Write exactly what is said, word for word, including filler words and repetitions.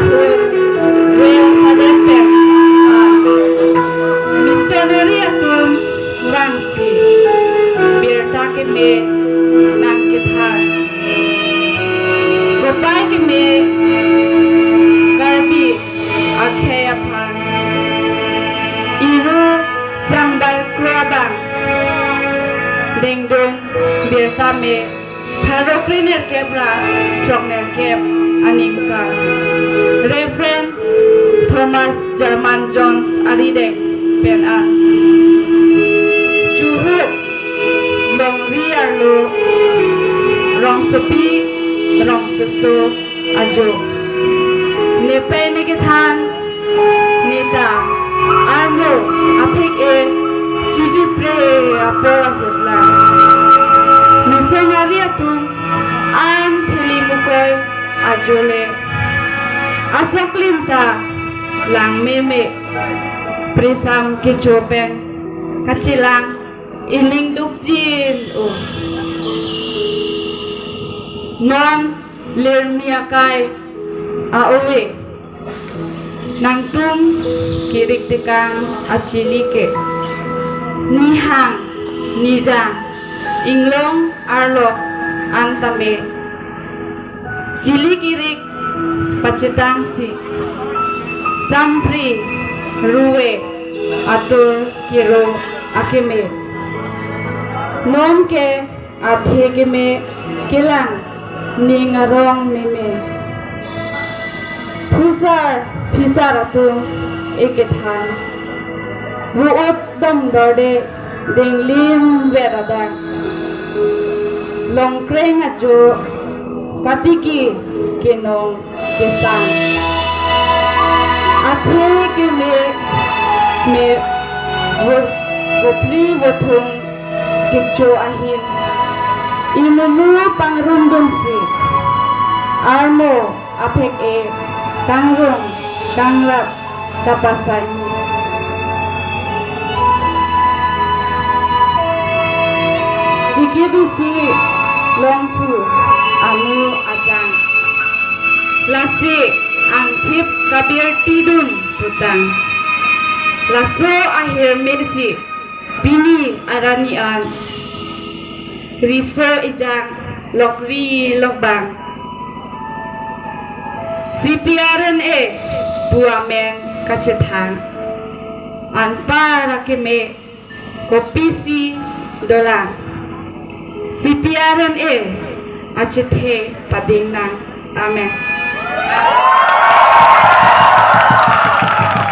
Pu reng sadet pen, ah, missionary atum vangsi birta keme nangkethan. Kopai keme Karbi akhei aphan Iru Sangbar Kro abang dengdun birta me pharo krenerkep ra throknerkep aningkan Reverend Thomas German Jones arideng pen an. Chuhuk longri arlo rongsopi rongsoso ajo. Nepei nekethan neta arlo aphek-e chijupre apor ahutlang missionary atum an theli mukoi ajo le asoklim ta lang meme prisam kecho pen kachelang ining dukjin o. Non lirmi akai a-ove, nangtum kirik tekang achili ke nihang nijang inglong arlok an tame chili kirik pachetangsi sampri ruve atur kiro akeme. Non ke athe keme kelang ning arong meme. Phusar phisar atum ekethan ru-ut bom dorde denglim ver adak longkreng ajo katiki kenong kesang. Athe keme me vo-, vopli vothung kecho ahin inumu pangrumdunsi armo aphek-e kangrung kangrap kapasai. Chikibisi longthu amu ajang. Lasi angthip kabirtidun putang. Laso ahirmesi pini arani an riso ejang lokri lokbang C P R N A pu amen kachethang. Anpar akeme kopisi dolang C P R N A achethe pading nang. Amen.